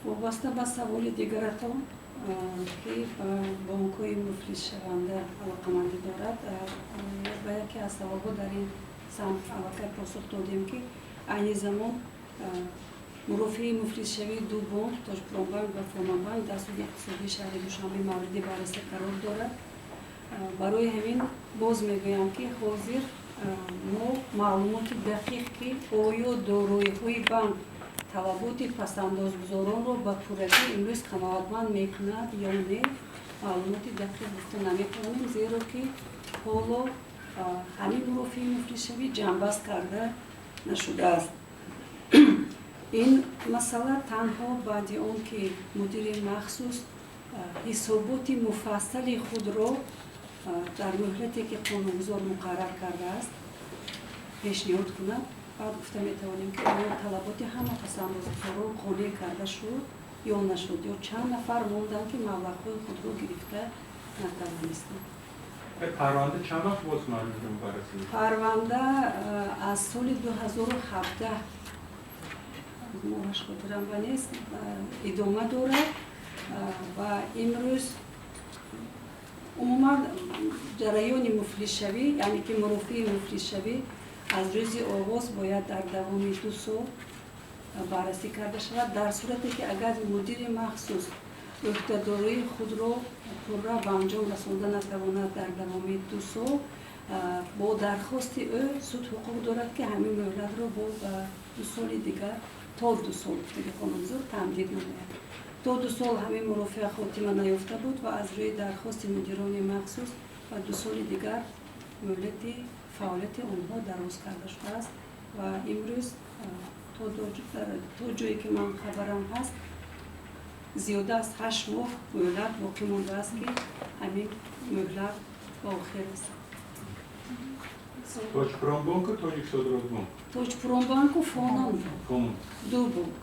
Вобаста ба саволи дигаратон, ки ба бонкҳои муфлисшаванда алоқамандӣ дорад, ба яке аз саволҳо дар ин самт аллакай посух додем, ки айни замон мурофиаи муфлисшавии ду бонк, Тоҷпромбанк ва Фононбанк, дар Суди иқтисодии шаҳри Душанбе мавриди баррасӣ қарор дорад. Барои ҳамин боз мегӯям, ки ҳозир мо маълумоти дақиқ, ки оё дороиҳои банк талаботи пасандозгузоронро ба пуррагӣ имрӯз қаноатманд мекунад ё не, маълумоти дақиқ гуфта наметавонем, зеро ки ҳоло ҳамин мурофиаи муфлисшавӣ ҷамъбаст карда нашудааст. Ин масъала танҳо баъди он ки мудири махсус ҳисоботи муфассали худро дар муҳлате, ки қонунгузор муқаррар кардааст, пешниҳод кунад, баъд гуфта метавонем, ки оё талаботи ҳама пасандозгузорон қонеъ карда шуд ё нашуд, ё чанд нафар монданд, ки маблағҳои худро гирифта натавонистанд. Парванда чанд вақт боз мавриди баррасӣ? Парванда аз соли 2017, моҳаш хотирам ба нест, идома дорад ва имрӯз умуман ҷараёни муфлисшавӣ, яъне ки мурофиаи муфлисшавӣ, аз рӯзи оғоз бояд дар давоми 2 сол баррасӣ карда шавад. Дар сурате ки агар мудири махсус ӯҳдадории худро пурра ба анҷом расонда натавонад дар давоми 2 сол, бо дархости ӯ суд ҳуқуқ дорад, ки ҳамин муҳлатро бо ба 2 соли дигар, то 2 сол гуфтаги қонунгузор, тамдид намояд. То 2 сол ҳамин мурофиа хотима наёфта буд ва аз рӯи дархости мудирони махсус ба 2 соли дигар муҳлати фаъолияти онҳо дароз карда шудааст ва имрӯз то ҷое ки ман хабарам ҳаст, зиёда аз 8 моҳ муҳлат боқӣ мондааст, ки ҳамин муҳлат ба охир расад. Тоҷпромбонку Тоҷиксодиротбонк? Тоҷпромбанку Фонон. Фонон. Ду бонк.